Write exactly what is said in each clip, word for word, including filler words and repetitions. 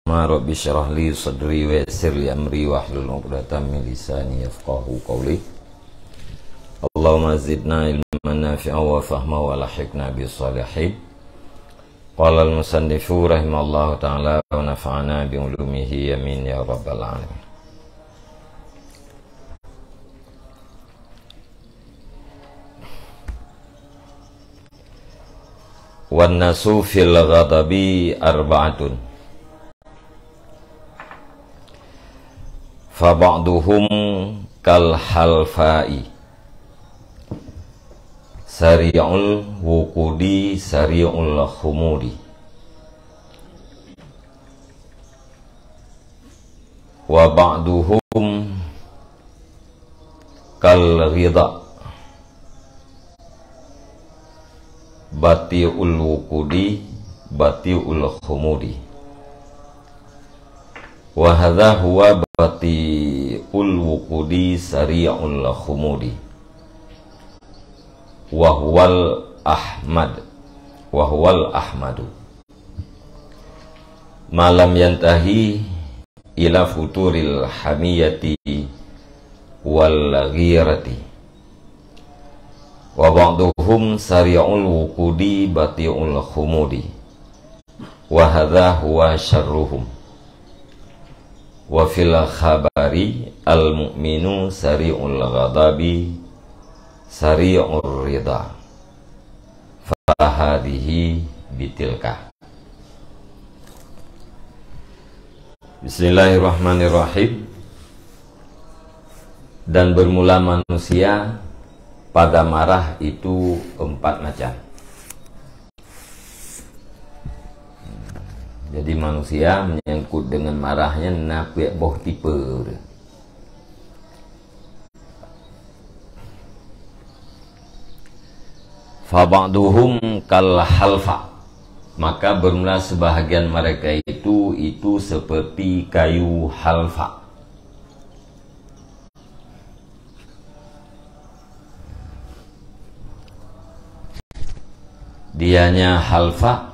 Allahumma rabbi syrah li sadri wa yassir li amri wahlul 'uqdatam min lisani yafqahu qawli. Allahumma zidna ilman nafi'a wa fahma wa alhiqna bis salihin. Qala al-musannifu rahimallahu ta'ala wa nafa'ana bi ulumihi, amin ya rabbal alamin. Wan nasu fil ghadabi arba'atun. Fa ba'duhum kal halfa'i, sari'ul wuqudi, sari'ul khumudi. Wa ba'duhum kal ghidha, bati'ul wuqudi, bati'ul khumudi. Wa hadha huwa bati'ul wuqudi, sari'ul khumudi. Wa huwal ahmad, wa huwal ahmadu. Ma lam yantahi ila futuril hamiyati wal ghirati. Wa ba'duhum sari'ul wuqudi, bati'ul khumudi. Wa hadha huwa syarruhum. Wa fil khabari al mu'minu sari'ul ghadabi, sari'ur ridha. Fa hadhihi bitilka. Bismillahirrahmanirrahim. Dan bermula manusia pada marah itu empat macam. Jadi manusia menyangkut dengan marahnya na peuet boh tipe. Fa ba'duhum kal halfa, maka bermula sebahagian mereka itu, itu seperti kayu halfa. Dianya halfa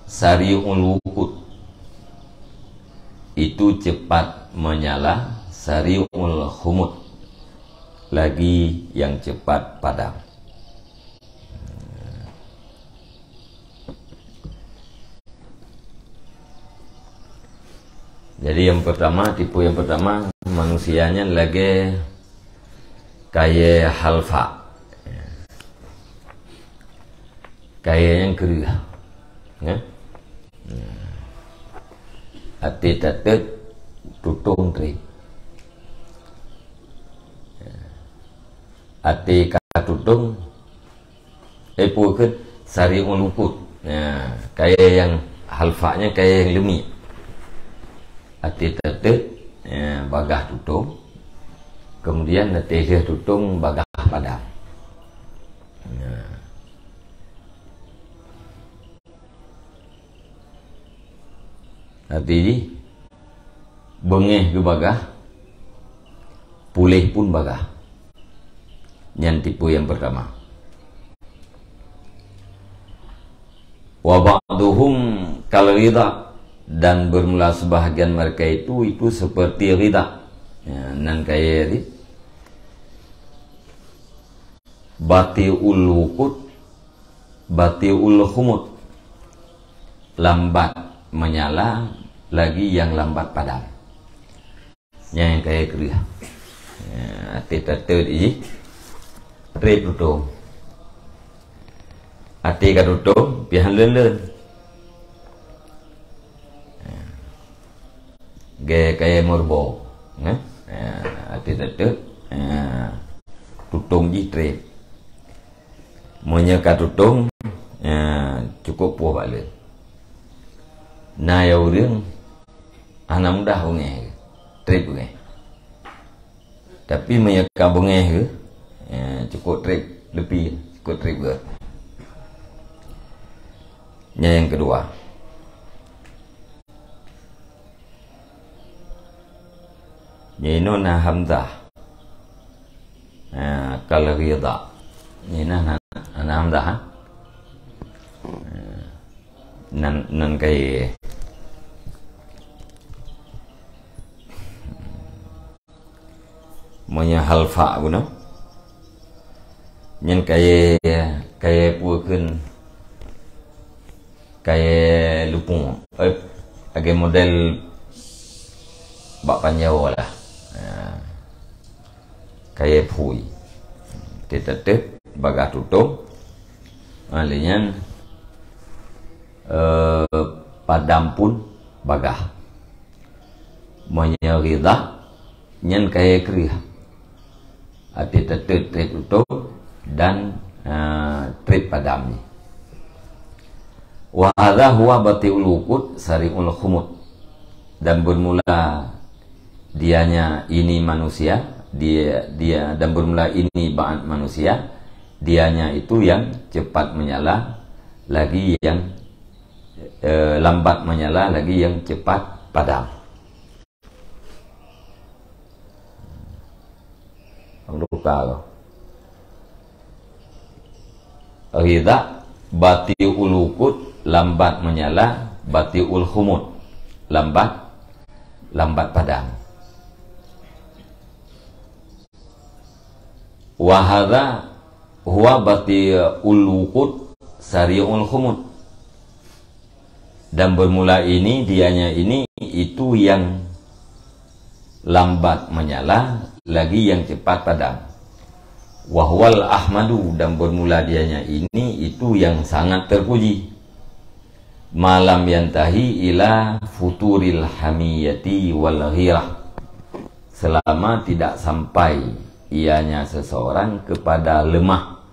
sari'ul wuqud, itu cepat menyala, sari'ul khumud, lagi yang cepat padam. Jadi yang pertama, tipe yang pertama, manusianya lagée kayée halfa. Kayée nyang kreueh. Ya. Até tatet, tutong treb. Até ka tutong, eh, peue kheun, sari'ul wuqud. Ya, kayée nyang halfanya kayée nyang leumiek. Até tatet, ya, bagah tutong. Kemudian até lheueh tutong bagah padam. Ya. Arti jih, beungéh geubagah, puléh pun bagah. Nyan tipe nyang pertama. Wa ba'duhum kal ghidha, dan bermula sebahagian mereka itu, itu seperti ghidha. Ya, nan kayée tadi. Bati'ul wuqud, bati'ul khumud. Lambat menyala, lagi yang lambat padam. Nyang kayée kreueh. Ya, até tatet jih, treb tutong. Até ka tutong, pih han leuen-leuen. Ya. Gée kayée meureubo, eh? Ya, até tatet, ya, tutong jih treb. Meunyoe ka tutong, ya, cukup poh bak leuen. Na ya ureuëng hana mudah beungéh, treb beungéh. Tapi meunyoe ka beungéh geuh, eh, cukôp treb leupie, cukôp treb geuh. Nyan nyang keudua. Nyan inoe na hamzah. Ha, kal ghidha. Nyan na, na, na hamzah, ha? Ha. Nan, nan kayée. Meunyoe halfa guna, nyan kayée, kayée peue kheun, kayée lupung. Eh, lagée model bak panjawa lah. Ha. Kayée phui. Teutet-tet bagah tutong. Ha, lé nyan, eh, padam pun bagah. Meunyoe ridha, nyan kayée krieh. Até teutet treb tutong dan, eh, treb padam nyan. Wa hadza huwa bati'ul wuqud sari'ul khumud. Dan bermula dianya ini manusia, dia, dia, dan bermula ini ba'at manusia, dianya itu yang cepat menyala, lagi yang, eh, lambat menyala, lagi yang cepat padam. Luka tu. Ridha, bati'ul wuqud, lambat menyala, bati'ul khumud, lambat, lambat padam. Wa hadza huwa bati'ul wuqud sari'ul khumud. Dan bermula ini, dianya ini, itu yang lambat menyala, lagi yang cepat padam. Wa huwal ahmadu, dan bermula dianya ini, itu yang sangat terpuji. Ma lam yantahi ila futuril hamiyati wal ghirah. Selama tidak sampai ianya seseorang kepada lemah,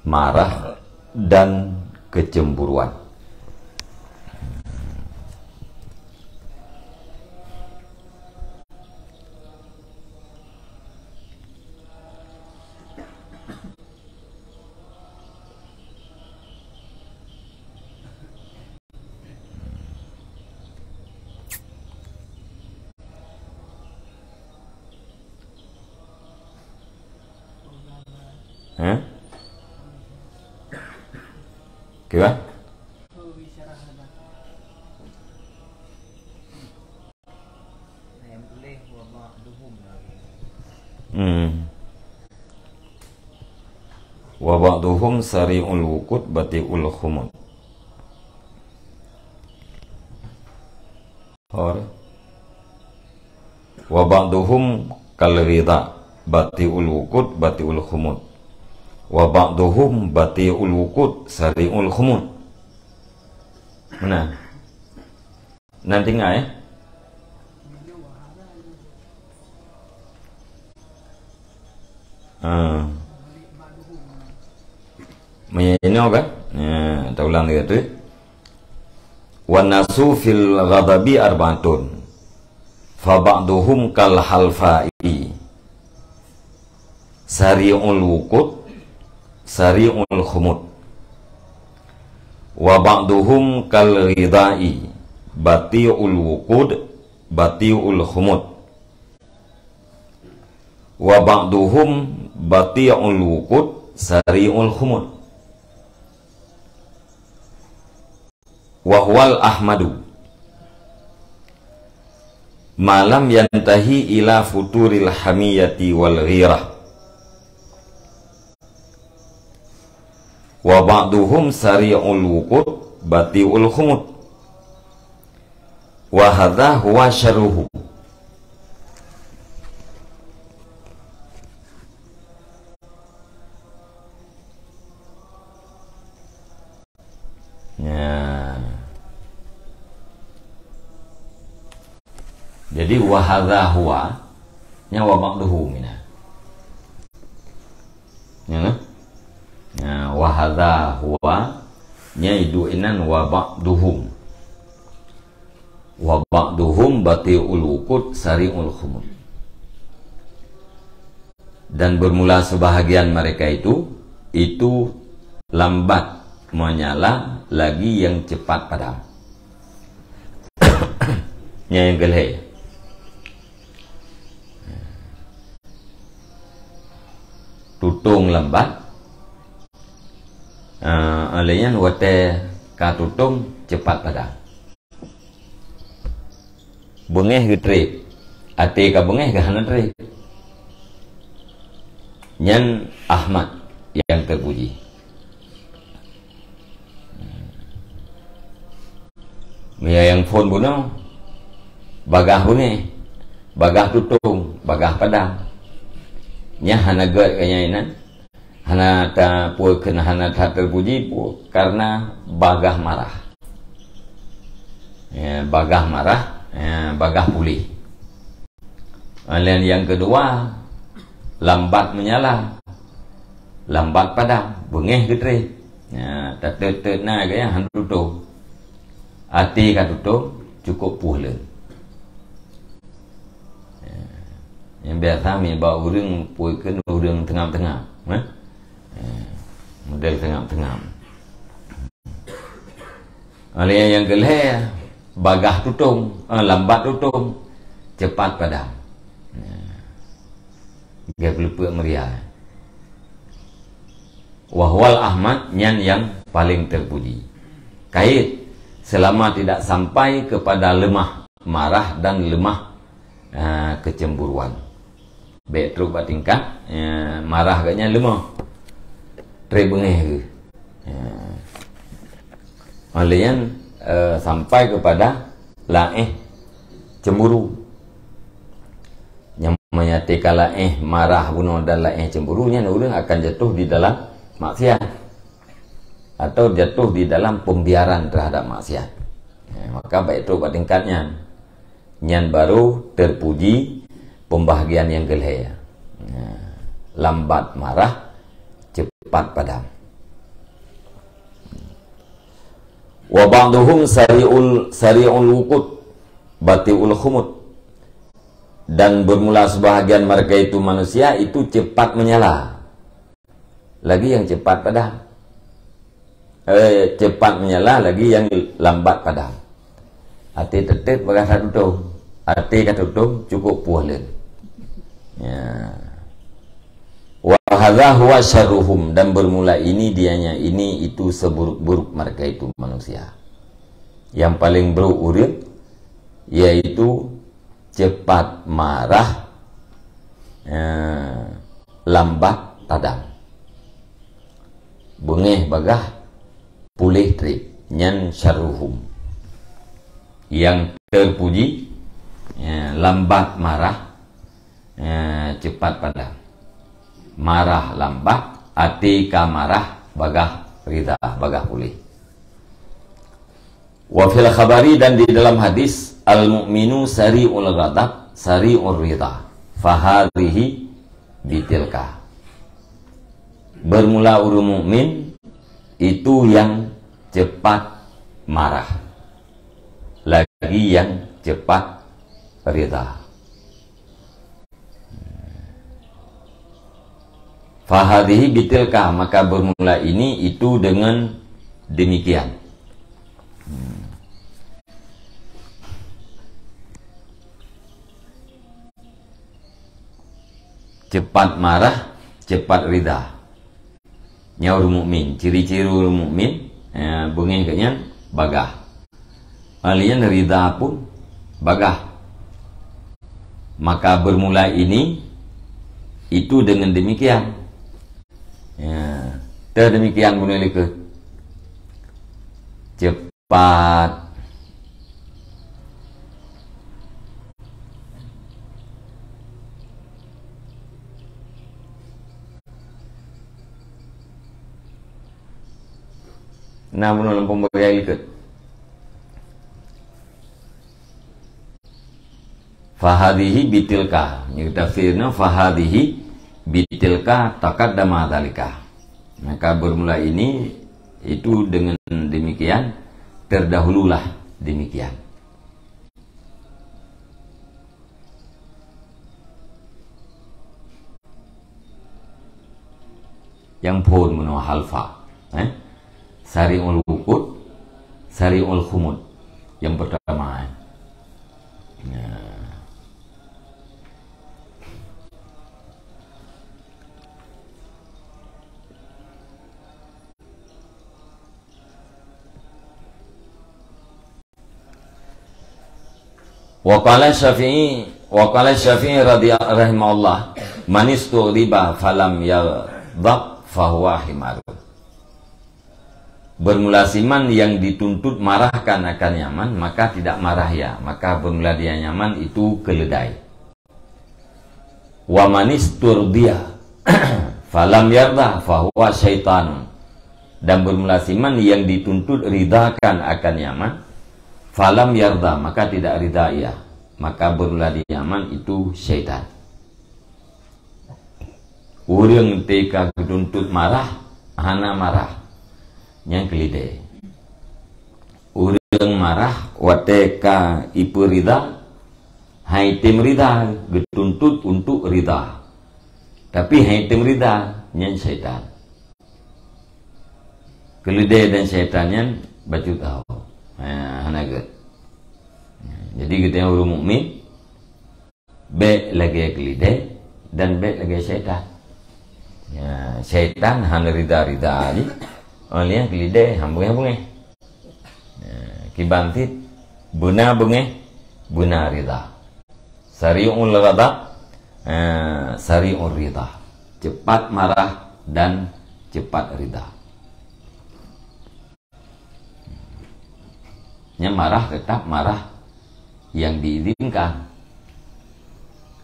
marah, dan kecemburuan. Hah? Kiban? Hmm. Wa ba'duhum sari'ul wuqud bati'ul khumud. Hor. Wa ba'duhum kal ridha bati'ul wuqud bati'ul khumud. Wa ba'duhum bati'ul wuqud sari'ul khumud. Meunan. Nan tinggai, eh? Ha. Meunyoe inoe kan? Ya, taulang lagée tu. Wan nasu fil ghadabi arba'atun. Fa ba'duhum kal halfa'i. Sari'ul wuqud, sari'ul khumud. Wa ba'duhum kal ghidha'i, bati'ul wuqud, bati'ul khumud. Wa ba'duhum bati'ul wuqud, sari'ul khumud. Wa huwal ahmadu. Ma lam yantahi ila futuril hamiyati wal ghirah. Wa ba'duhum sari'ul wuqud bati'ul khumud. Wa hadha huwa syarruhu. Ya. Jadi, wa hadza huwa, nya wa ba'duhu mina. Ya, nah? Ya, wa hadza huwa, nya iduek inan wa ba'duhum. Wa ba'duhum bati'ul wuqud sari'ul khumud. Dan bermula sebahagian mereka itu, itu lambat menyala lagi yang cepat padam. Nyan nyang keulhèe. Tutong lambat, ah, lheuh nyan watèe ka tutong cepat padam. Beungéh geutrép. Até ka beungéh ka hana trép. Nyan Ahmad nyang teupuji. Meunyoe nyang phon bunoe, bagaih beungéh, bagaih tutong, bagaih padam. Nyan hana gét keu nyan inan. Hana ta-, peue kheun hana that teupuji, peue? Karena bagaih marah. Ya, bagaih marah, ya, bagaih puléh. Laén nyang keudua, lambat menyala, lambat padam, beungéh geutrép. Ya, tateut-teut na gaya han tutong. Até ka tutong, cukup puih lé. Ya. Nyang biasa mi bak ureuëng pui keu ureuëng teungam-teungam, eh? Ya. Model teungam-teungam. Oleh nyang keu lhée, bagaih tutong, eh, lambat tutong, cepat padam. Ya. Gaya peuleupeuk meuria. Wahwal Ahmad nyan nyang paling teupuji. Kait selama tidak sampai kepada lemah marah dan lemah, eh, kecemburuan. Bék trok bak tingkat, eh, marah geuh nyan lemah. Trép beungéh geuh. Eh. Oleh nyan, eh, sampai kepada laéh cemburu. Nyang meunyoe ka laéh marah bunoe dan laéh cemburu, nyan ureuëng akan jatuh di dalam maksiat atau jatuh di dalam pembiaran terhadap maksiat. Ya, maka bék trok bak tingkat nyan. Nyan baru teupuji pembahagian nyang keu lhée. Ya, lambat marah, cepat padam. Wa ba'duhum sari'ul, sari'ul wuqud, bati'ul khumud. Dan bermula sebahagian mereka itu manusia itu cepat menyala, lagi nyang cepat padam. Eh, cepat menyala, lagi nyang lambat padam. Até teuteuet bagaih that tutong. Até ka tutong, cukup puih lé. Ya. Wa hadza huwa syarruhum, dan bermula ini dianya ini itu seburuk-buruk mereka itu manusia. Yang paling buruk ureuëng yaitu cepat marah, eh, lambat padam. Beungéh bagaih, puléh trép, nyan syarruhum. Nyang teupuji, ya, lambat marah, ya, cepat padam. Marah lambat, até ka marah bagaih rida, bagaih puléh. Wa fil khabari, dan di dalam hadis, al-mu'minu sari'ul ghadab, sari'ur rida. Fahadhihi bitilka. Bermula ureuëng mukmin itu yang cepat marah, lagi yang cepat rida. Fahadhihi bitilka, maka bermula ini itu dengan demikian. Cepat marah, cepat rida. Nyan ureuëng mukmin, ciri-ciri ureuëng mukmin, eh, beungéh geuh nyan bagaih. Laén rida pun bagaih. Maka bermula ini itu dengan demikian. Ya, teuh demikian bunoe likot. Cepat. Nah, bunoe lam pemberian likot. Fahadhihi bitilka. Nyang tafsirnya fahadhihi bitilka taqaddama dzalika. Maka bermula ini, itu dengan demikian, terdahululah demikian. Nyang phon meunoe hal fa, eh? Sari'ul wuqud, sari'ul khumud. Nyang pertama, eh? Ya. Wa qala Syafi'i, wa qala Syafi'i radhiya-, rahimahullah, "Manistughdiba falam yaghdab fahuwa himarun." Bermula siman yang dituntut marahkan akan nyaman, maka tidak marah ia, maka bermula dia nyaman itu keledai. "Wa manisturdiya falam yarda fahuwa syaitanun." Dan bermula siman yang dituntut ridakan akan nyaman, falam yarda, maka tidak rida ia, maka bermula dia nyaman itu syaitan. Ureuëng teuka geutuntut marah, hana marah, nyan keulidée. Ureuëng marah watée ka ipeurida, hai tem rida, geutuntut untuk rida. Tapi hai tem rida, nyan syaitan. Keulidée dan syaitan nyan bacut tau. Ha, hana gét. Jadi geutanyoe ureuëng mukmin, bék lagée keulidée dan bék lagée syaitan. Ya, syaitan hana rida-rida jih, óh lheueh nyan keulidée han beungéh-beungéh. Ya, kiban cit beuna beungéh, beuna rida. Sari'ul ghadab, eh, sari'ur rida. Cepat marah dan cepat rida. Nyan marah tetap marah yang diizinkan.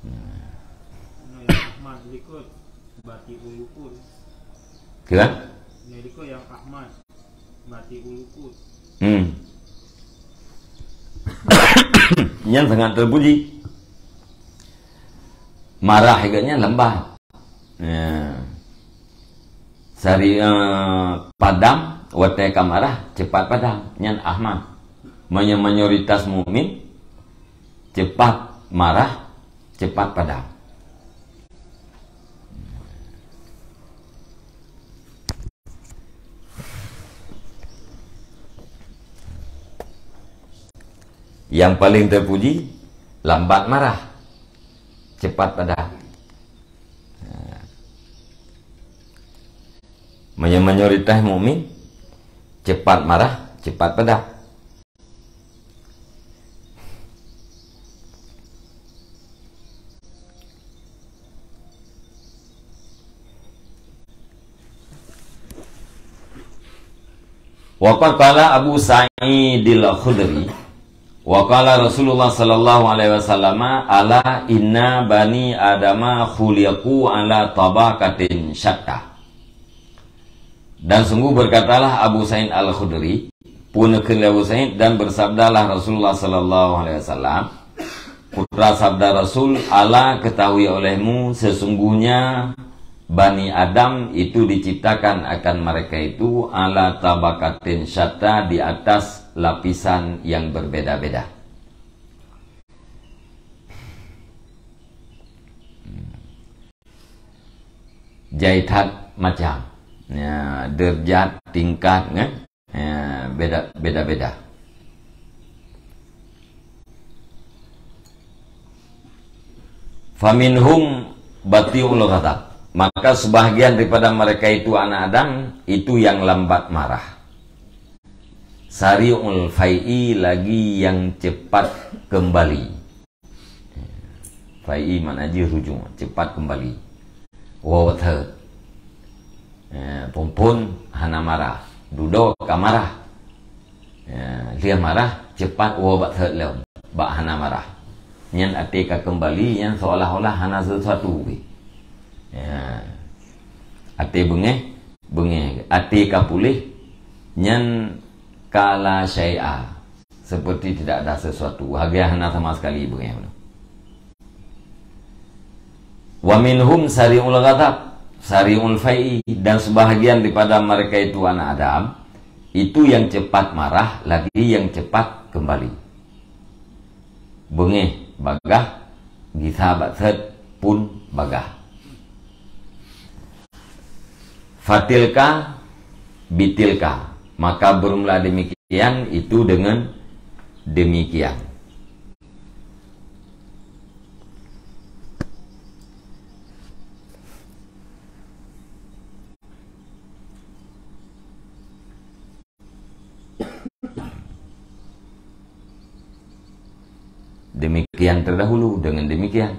Nah, yang Ahmad likot, bati ulukun. Kira? Yang likot yang Ahmad, bati ulukun. Hmm. Nyan sangat terpuji. Marah juga nyan lambat. Ya. Sari, eh, padam, watée ka marah, cepat padam. Nyan Ahmad. Manya-, mayoritas mukmin cepat marah, cepat padam. Yang paling terpuji, lambat marah, cepat padam. Manya-, mayoritas mukmin cepat marah, cepat padam. Wa qad qala Abu Sa'idil Khudri, wa qala Rasulullah sallallahu alaihi wasallam, "Ala inna bani Adama khuliqu ala tabaqatin syatta." Dan sungguh berkatalah Abu Sa'id Al-Khudri, pun kheun lé Abu Sa'id, dan bersabdalah Rasulullah sallallahu alaihi wasallam, putra sabda Rasul, "Ala, ketahui olehmu, sesungguhnya Bani Adam itu diciptakan akan mereka itu ala tabaqatin syatta, di atas lapisan yang berbeda-beda." Jai that macam. Ya, derajat, tingkat, kan? Ya, beda, beda-beda. "Faminhum bati'ul ghadab." Maka sebahagian daripada mereka itu, anak Adam, itu yang lambat marah. "Sari'ul fai'i," lagi yang cepat kembali. Fai'i makna jih rujung, cepat kembali. Woe that. Eh, phon-phon hana marah, dudoe ka marah. Eh, lheueh marah, cepat woe bak that lom, bak hana marah. Nyan até ka kembali, nyan seolah-olah hana sesuatu pih. Ya. Até beungéh, beungéh. Até ka puléh, nyan ka la syai'a. Seperti tidak ada sesuatu. Hana sama sekali beungéh. "Wa minhum sari'ul ghadab, sari'ul fai'i," dan sebahagian daripada mereka itu, anak Adam, itu yang cepat marah, lagi yang cepat kembali. Beungéh bagah, gisa bak that pun bagah. "Fatilka bitilka," maka bermula demikian itu dengan demikian. Demikian terdahulu, dengan demikian.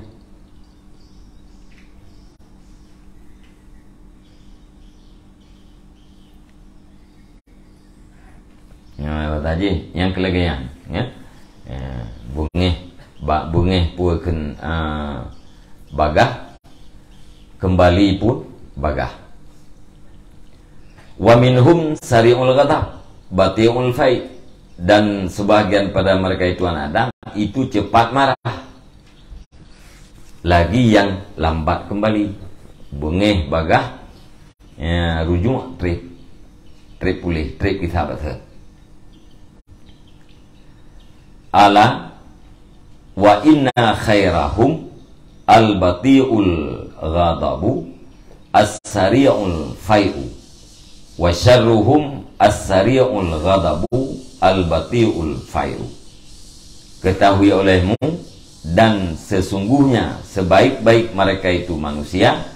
jih nyang keulagèe nyan, ya. Ya, beungéh, ba-, beungéh peue kheun, ah, bagaih, keumbali pun bagaih. Wa minhum sari'ul ghadab, bati'ul fai', dan sebahagian pada mereka itu anak Adam itu cepat marah. Lagi nyang lambat keumbali. Beungéh bagaih, ya, rujuk trép. Trép puléh, trép gisa basa. Ala wa inna khairahum al-bati'ul ghadabu as-sari'ul fai'u, wa syarruhum as-sari'ul ghadabu al-bati'ul fai'u. Ketahui olehmu, dan sesungguhnya sebaik-baik mereka itu manusia,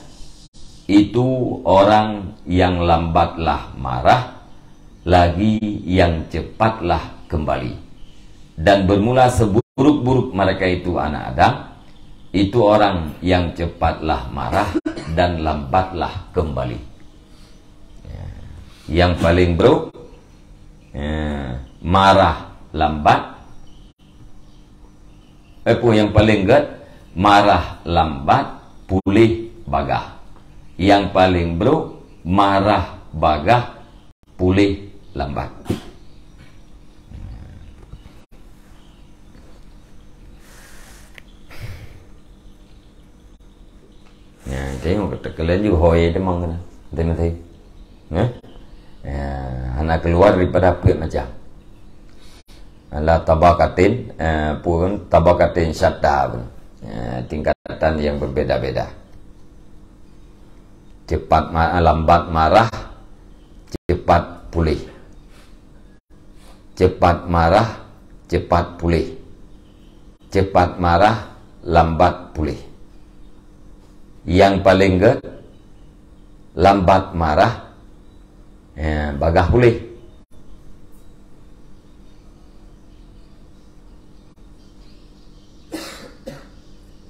itu orang yang lambatlah marah, lagi yang cepatlah kembali. Dan bermula seburuk-buruk mereka itu anak Adam, itu orang yang cepatlah marah dan lambatlah kembali. Ya. Yang paling buruk, ya, marah lambat. Eh, peue nyang paleng gét, marah lambat, puléh bagaih. Nyang paleng brok, marah bagaih, puléh lambat. Nyan, tengok kata kalian juga hoi teman kena. Tengok tadi. Nah? Ya, hana keluar daripada peuet macam. Ala tabaqatin, eh, pun tabaqatin syatta pun. Ya, tingkatan yang berbeda-beda. Cepat ma-, lambat marah, cepat pulih. Cepat marah, cepat pulih. Cepat marah, lambat pulih. Nyang paleng gét, lambat marah, ya, bagaih pulih.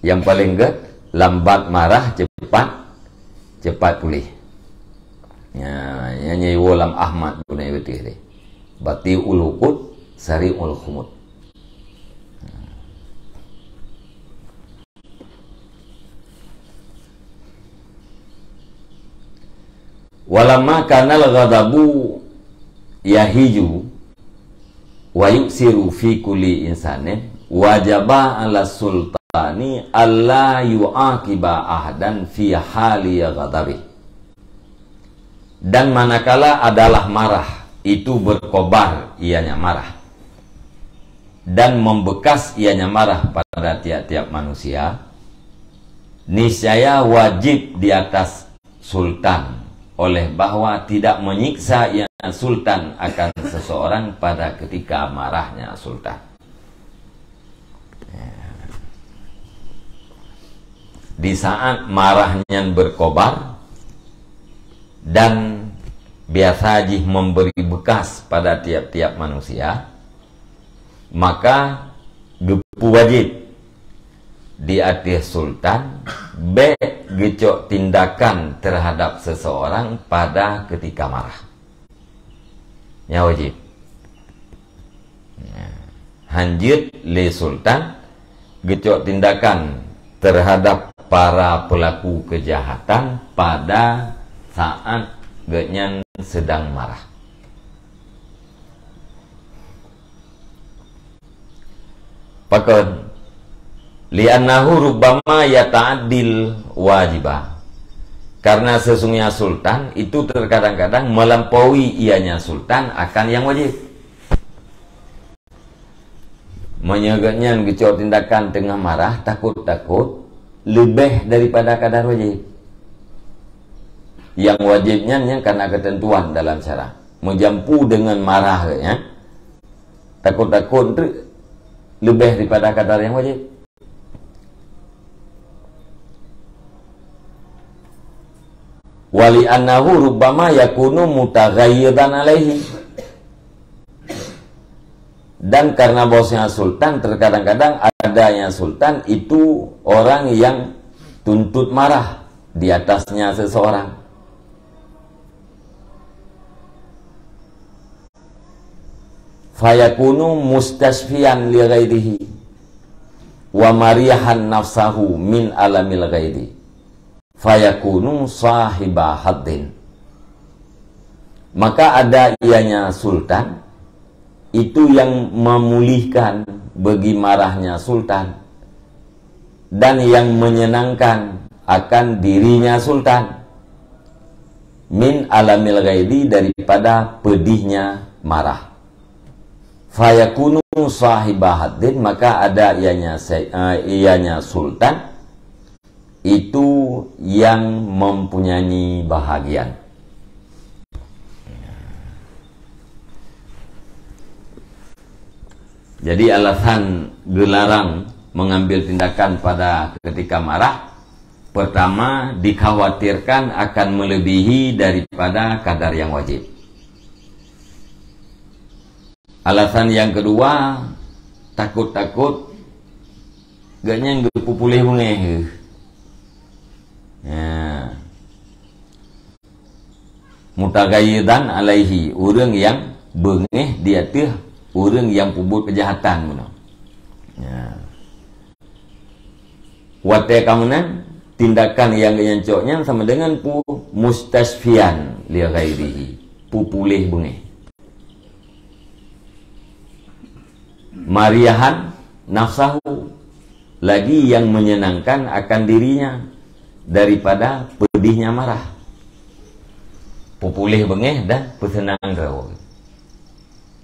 Nyang paleng gét, lambat marah, cepat, cepat pulih. Ya, nyan nyang iwoe lam Ahmad guna beutih deh. Bati'ul uqud, sari'ul khumud. Walamma kanal ghadabu yahiju wa yuksiru fi kulli insanin, wajaba ala sultani alla yu'aqiba ahadan fi hali ghadabi. Dan manakala adalah marah itu berkobar ianya marah, dan membekas ianya marah pada tiap-tiap manusia, niscaya wajib di atas sultan oleh bahwa tidak menyiksa ianya sultan akan seseorang pada ketika marahnya sultan. Di saat marah nyan berkobar dan biasa jih memberi bekas pada tiap-tiap manusia, maka geupeuwajéb di ateueh sultan bék geucok tindakan terhadap seseorang pada ketika marah. Nyan wajéb. Nah, hanjeuet lé sultan geucok tindakan terhadap para pelaku kejahatan pada saat gobnyan sedang marah. Pakon? Li'annahu rubbama yata'addil wajiba. Karena sesungguhnya sultan itu terkadang-kadang melampaui ianya sultan akan yang wajib. Meunyoe gobnyan geucok tindakan teungoh marah, takot-takot leubeh daripada kadar wajib. Yang wajib nyan, nyan kana keuteuntuan dalam syara. Meujampu deungon marah gobnyan, takot-takot teuk leubeh daripada kadar nyang wajéb. Wa li annahu rubbama yakunu mutaghayyidan alaihi. Dan karena bahwasanya sultan, terkadang-kadang adanya sultan itu orang yang tuntut marah di atasnya seseorang. Fayakunu mustashfiyan li ghairihi wa marihan nafsahu min alamil ghairi. Fayakunu sahiba haddin. Maka ada ianya sultan, itu yang memulihkan bagi marahnya sultan, dan yang menyenangkan akan dirinya sultan, min alamil ghairi, daripada pedihnya marah. Fayakunu sahiba haddin, maka ada ianya se-, eh, ianya sultan, itu yang mempunyai bahagian. Jadi alasan dilarang mengambil tindakan pada ketika marah, pertama, dikhawatirkan akan melebihi daripada kadar yang wajib. Alasan yang kedua, takut-takut gobnyan geupeupuléh beungéh. Ya. Mutaghayyidan alaihi, ureuëng nyang beungéh di ateueh ureuëng nyang peubuet keujahatan bunoe. Ya. Watée ka meunan, tindakan nyang geunyang cok nyan sama deungon pu-, mustashfiyan li ghairihi, peupuléh beungéh. Marihan nafsahu, lagi yang menyenangkan akan dirinya daripada pedihnya marah. Peupuléh beungéh dan peuseunang droe.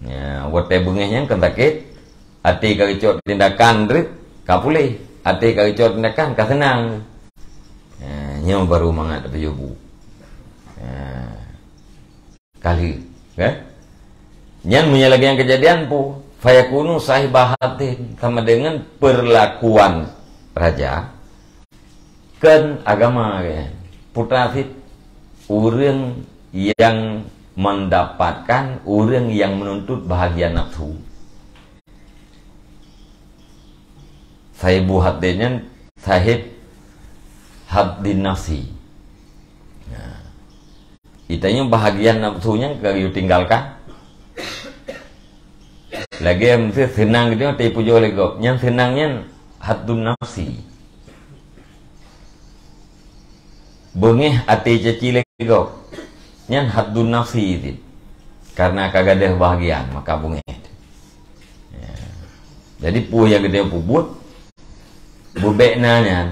Ya, watée beungéh nyan kon sakét, até ka geucok tindakan treuk ka puléh, até ka geucok tindakan ka seunang. Ya, nyoe baru mangat tapajoh bu. Ya. Kali, kan? Nyan meunyoe lagée nyang keujadian pu, fayakunu sahiba haddin, sama deungon peurlakuan raja, kon agama, kan? Putra cit ureuëng nyang mendapatkan, ureuëng nyang menuntut bahagian nafsu. Sahibu haddin nyan sahib haddin nafsi. Nah, geutanyoe bahagian nafsu nyan ka geutinggalkan. Lagée meusti seunang geutanyoe teupujoe lé gob. Nyan seunang nyan haddun nafsi. Beungéh até caci lé gob. Nyan haddun nafsi cit. Karena ka gadôh bahagian, maka beungéh. Ya. Jadi, peue nyang geutanyoe peubuet, beubék na nyan,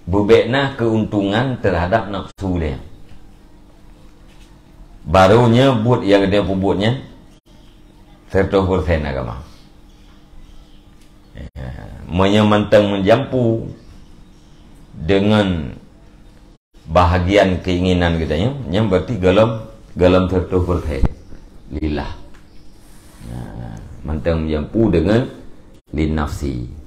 beubék na keuntungan terhadap nafsu lé. Baru nyoe buet nyang geutanyoe peubuet nyan seratus persen agama. Ya. Meunyoe mantong meujampu deungon bahagian keinginan geutanyoe, nyan berarti golom, golom seratus persen lillah. Nah, mantong meujampu deungon linafsi.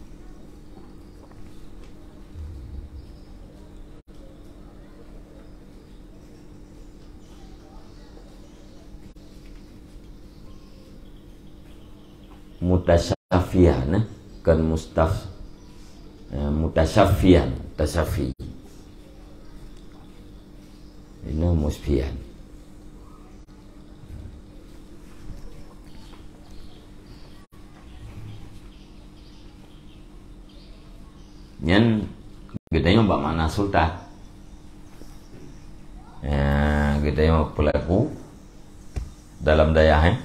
Mutasyafian, eh? Kon mustaf-, eh, mutasyafian, tasyafi. Ini musfian. Nyan geutanyoe bak makna sultan. Ya, geutanyoe pelaku dalam dayah, eh.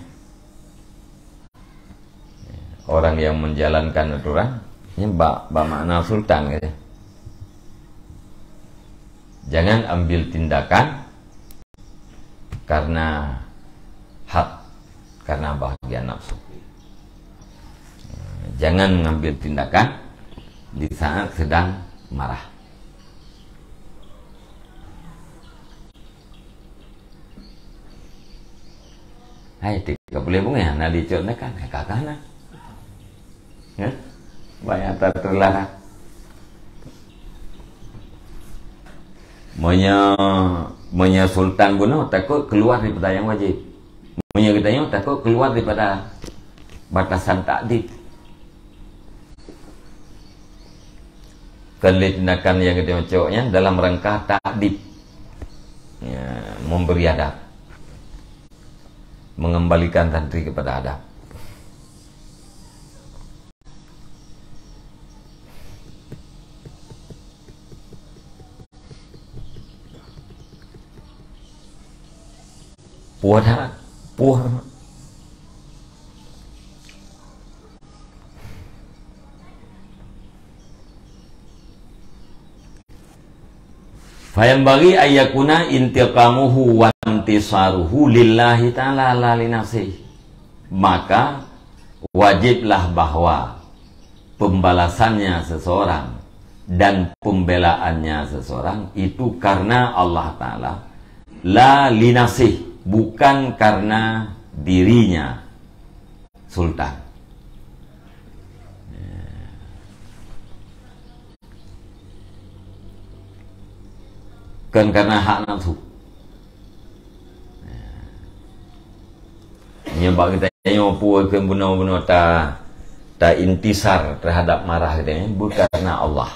Orang yang menjalankan aturan, ini bak, bak makna sultan gitu. Jangan ambil tindakan karena hak, karena bahagian nafsu. Jangan mengambil tindakan di saat sedang marah. Hai, teuka boleh bungéh, na dicok na kan? Hai, kakah na. Ya? Banyak tak terlarang. Meunyoe, meunyoe sultan bunoe takot keluar daripada yang wajib. Meunyoe geutanyoe takot keluar daripada batasan takdib. Kon lé tindakan nyang geutanyoe cok nyan dalam rangka takdib. Ya, memberi adab. Mengembalikan santri kepada adab. Puih that, puih. Fayanbaghi ayyakuna intiqamuhu wa intisaruhu lillahi ta'ala la li nafsihi. Maka wajiblah bahwa pembalasannya seseorang dan pembelaannya seseorang itu karena Allah Ta'ala, la li nafsihi, bukan karena dirinya sultan. Kon karena hak nafsu. Nyoe bak geutanyoe peue keu bunoe-bunoe ta, ta intisar terhadap marah geutanyoe bukan karena Allah.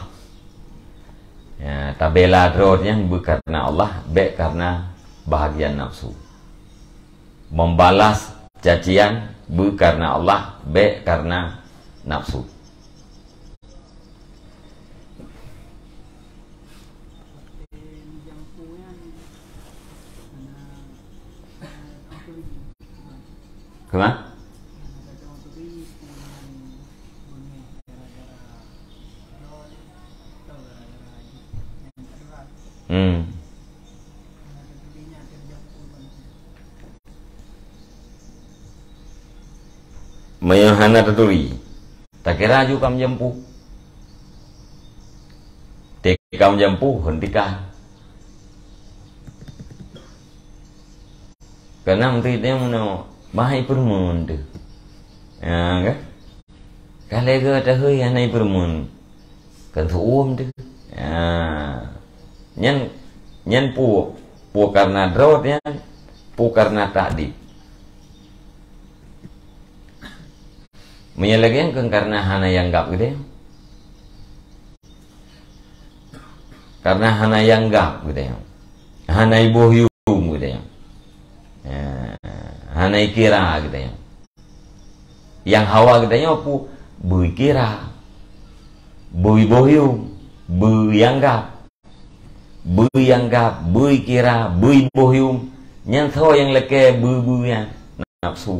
Ya, tabela droe nyan bukan karena Allah, bèk karena bahagian nafsu. Membalas cacian bukan karena Allah, bèk karena nafsu. Keumat? Hmm. Meunyoe hana taturi, takira ju ka meujampu. Teuh ka meujampu, hentikan. Karena meuntri teuh meunoe, bah ipeureumeun teuh. Ya, kan? Ka lhèe geuh tahôi hana ipeureumeun. Kan seuuem teuh. Ya. Nyan, nyan peue, peue karena droe nyan, peue karena takdib. Meunyoe lagèe nyan kon karena hana ianggap geutanyoe. Karena hana ianggap geutanyoe. Hana iboh yuem geutanyoe. Ya, hana ikira geutanyoe. Nyang hawa geutanyoe peue? Beu ikira. Beu iboh yuem. Beu ianggap. Beu ianggap, beu ikira, beu iboh yuem. Nyan soe nyang lakèe beu-beu nyan? Nafsu.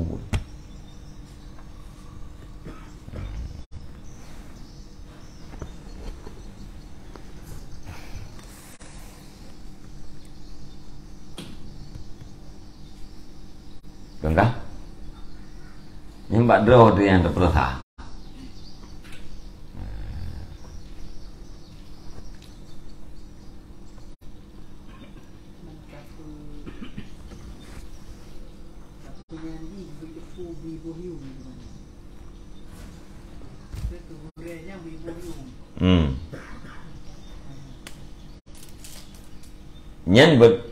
Kan kah? Nyan bak droe teuh nyang teupeurasa. Hmm. Nyan be-,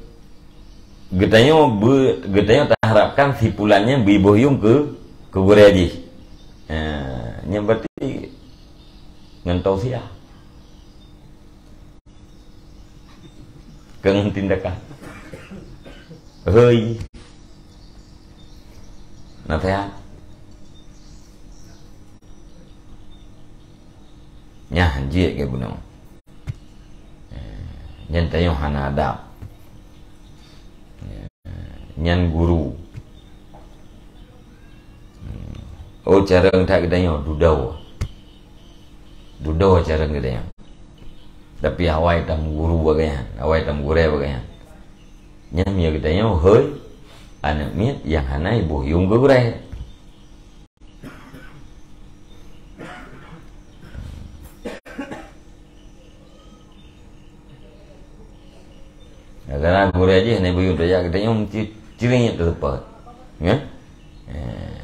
geutanyoe be-, geutanyoe taharapkan si pulan nyan beu iboh yuem keu, keu gurèe jih. Eh, nyan berarti ngon tausiah. Keu ngon tindakan. Hei. Naseuhat. Nyan jeuet keu bunoe. Nyan tanyoe hana adab. Nyan guru. Oh, carông that geutanyoe dudoe. Dudoe carông geutanyoe. Tapi awai tameuguru bagaih nyan, awai tameugurèe bagaih nyan. Nyan meunyoe geutanyoe hôi aneuk miet nyang hana iboh yuem keu gurèe. Gara-gara gurèe jih hana iboh yuem tajak, geutanyoe meusti cireng teuseupôt. Ya? Eh.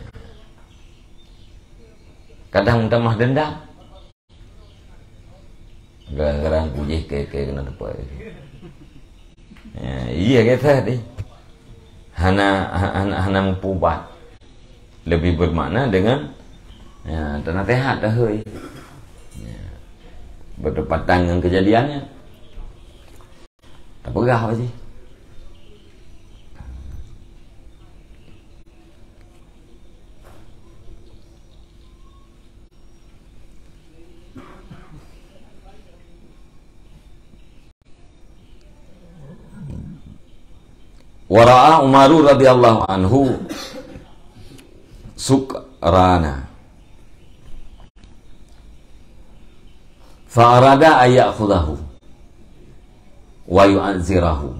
Kadang meutamah dendam. Gara-gara ku jih keu-keu keunan teupeu. Ya, iya kata tadi. Hana, hana, hana meupubat. Lebih bermakna dengan, ya, tanaseuhat dah, hei. Ya. Bertepatan dengan kejadiannya. Tapeugah apa sih? Wa ra'a Umaru radhiyallahu anhu sukrana. Fa arada an ya'khudhahu wa yu'azzirahu.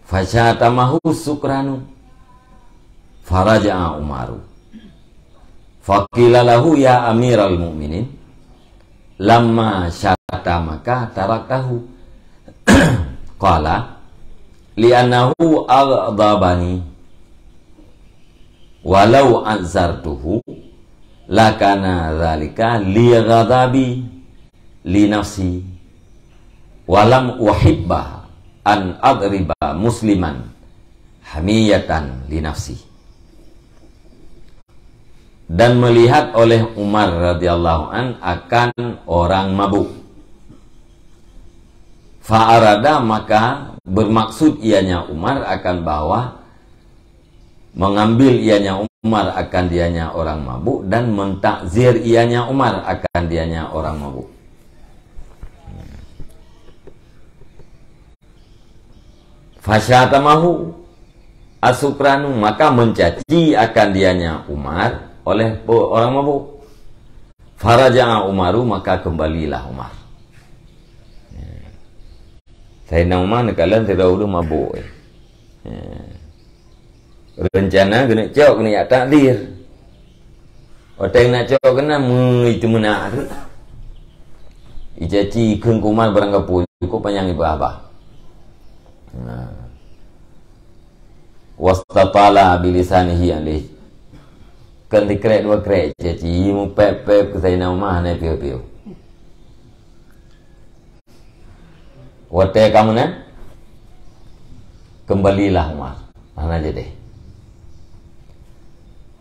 Fasyatamahu sukranu. Faraja'a Umaru. Faqila lahu, "Ya Amiral Mu'minin, lamma syatamaka taraktahu." Qala, "Li'annahu aghdabani. Walau azzartuhu, lakana dzalika li ghadabi li nafsi. Walam uhibba an adriba musliman hamiyatan li nafsi." Dan melihat oleh Umar radhiyallahu an akan orang mabuk. Fa arada, maka bermaksud ianya Umar akan bahwa mengambil ianya Umar akan dianya orang mabuk dan mentakzir ianya Umar akan dianya orang mabuk. Fasyatamahu asukranu, maka mencaci akan dianya Umar oleh pe-, orang mabuk. Faraja'a Umaru, maka kembalilah Umar. Saidina Umar neukalon sidroe ureueng mabuk. Rencana keuneuk cok, keuneuk jak takzir. Watèe na cok keunan, meui teumeunak tu. Icaci kheun keu Umar barangkapeue, cukôp panyang iba haba. Nah. Wastatala bilisanihi alaih. Kan dikrek dua krek icaci, mupèp-pèp keu Saidina Umar hana piôh-piôh. Watèe ka meunan, kembalilah Umar. Hana jadi.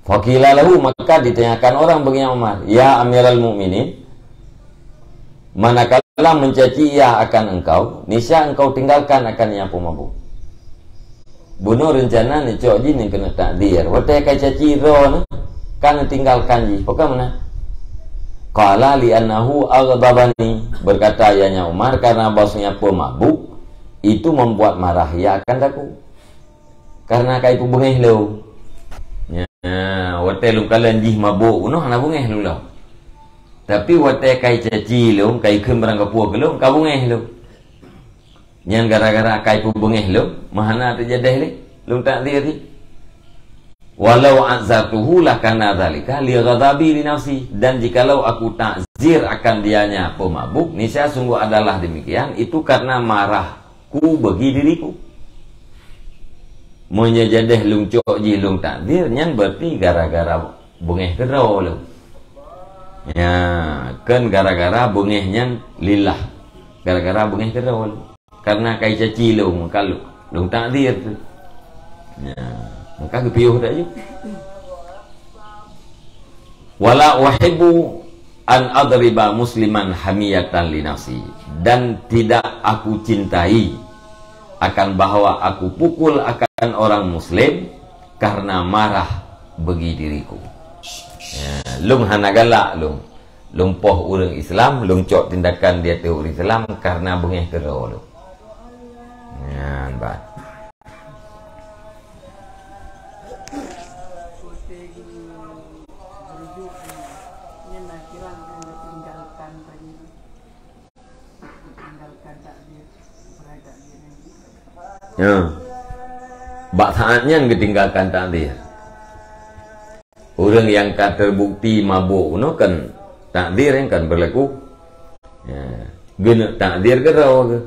Faqila lahu, maka ditanyakan orang bagi Umar, "Ya Amiral Mukminin, manakala mencaci ia akan engkau, niscaya engkau tinggalkan akan ia peumabuk." Bunoe reuncana neucok jih nyan keuneuk takzir. Watèe ka caci droeneuh, ka neutinggalkan jih. Pakon meunan? Qala, "Li'annahu aghdabani." Berkata ianya Umar, "Karena bahwasanya pemabuk itu membuat marah ia akan aku. Karena ka ipeubeungéh lôn." Nya, watèe lôn kalon jih mabuk bunoe hana beungéh lôn lom. Tapi watèe ka icaci lôn, ka ikheun barangkapeue keu lôn, ka beungéh lôn. Nyan gara-gara ka ipeubeungéh lôn, meuhana teujadeh lé lôn takzir jih. "Walau azartuhu lakana dzalika li ghadabi li nafsi." Dan jikalau aku takzir akan dianya pemabuk, niscaya sungguh adalah demikian, itu karena marahku bagi diriku. Meunyoe jadeh lôn cok jih lôn takzir, nyan berarti gara-gara beungéh keudroe lôn. Ya, kan gara-gara beungéh nyan lillah. Gara-gara beungéh keudroe lôn. Karena ka icaci lôn, maka lôn, lôn takzir tu. Ya, maka geupiôh dak jih. "Wala uhibbu an adriba musliman hamiyatan li nafsi." Dan tidak aku cintai akan bahwa aku pukul akan orang muslim karena marah bagi diriku. Ya, lôn hana galak lôn. Lôn poh ureueng Islam, lôn cok tindakan di ateueh ureueng Islam karena beungéh keudroe lôn. Nyan ban. Ya. Bak saat nyan geutinggalkan takzir. Ureueng nyang ka teubukti mabôk bunoe kan takzir nyang kan beulaku. Ya. Geuneuk takzir keudroe geuh.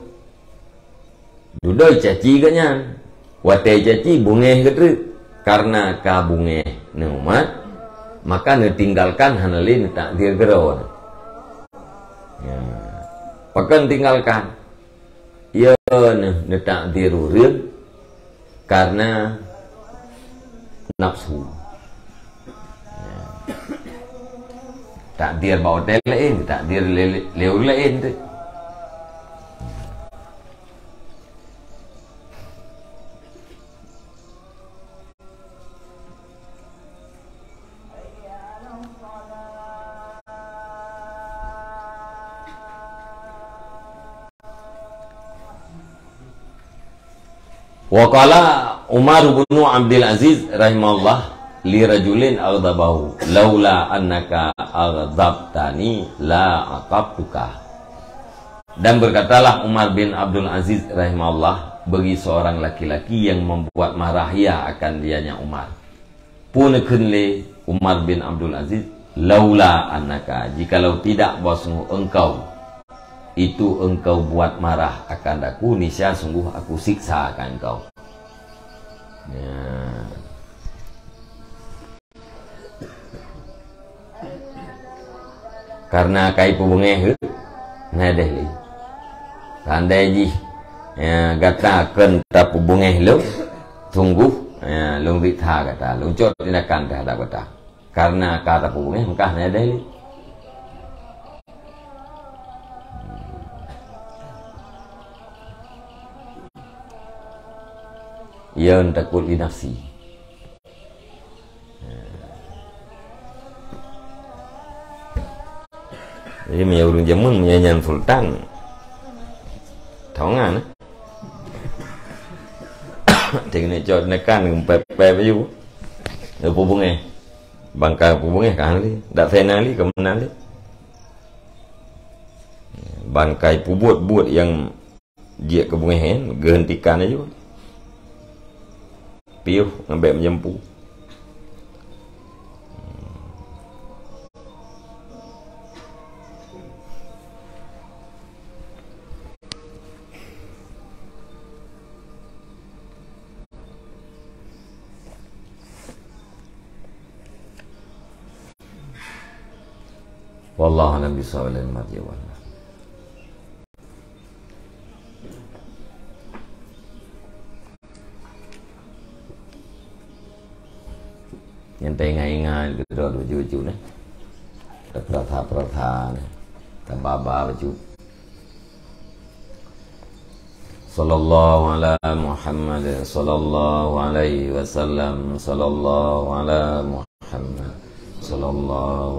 Dudoe caci geuh nyan. Watèe caci beungéh geuh treuk. Karena ka beungéh neumat, maka neutinggalkan hana lé neutakzir keudroe. Ya. Pakon tinggalkan? Iya, neu-, neutakzir ureueng karena nafsu. Ya. Takzir bak watèe laén, takzir lé, lé, lé ureueng laén tu. Wa qala Umar bin Abdul Aziz rahimahullah li rajulin aghdabahu, "Laula annaka aghdabtani la aqabtuka." Dan berkatalah Umar bin Abdul Aziz rahimahullah bagi seorang laki-laki yang membuat marah ia akan dianya Umar. Peue neukheun lé Umar bin Abdul Aziz, "Laula annaka, jikalau tidak bahwasungguh engkau itu engkau buat marah akan aku, niscaya sungguh aku siksa akan engkau." Ya. Karena kai peubeungéh, na deh lé. Tandai jih, ya, gata kön tapeubeungéh lôn, sungguh, ya, lôn riksa gata, lôn cok tindakan terhadap gata. Karena ka tapeubeungéh, maka na deh lé. Ia takut li nafsi. Jadi, meunyoe ureuëng jameun, meunyoe nyan sultan, taungan, eh. Tengok cok nekan, pepeh baju. Dia peubeungéh. Bangkai peubeungéh ka lé. Dak fena lé, ka meunan lé. Bangkai peubuet-buet nyang jeuet keu beungéh nyan, geuhentikan laju. Piôh ngon bèk meujampu. Wallahu a'lam bishawab. Nyang taingat-ingat keudroe bacut-bacut nyan. Tapeurasa-peurasa nyan. Tababa bacut. Sallallahu ala Muhammad, sallallahu alaihi wasallam, sallallahu ala Muhammad, sallallahu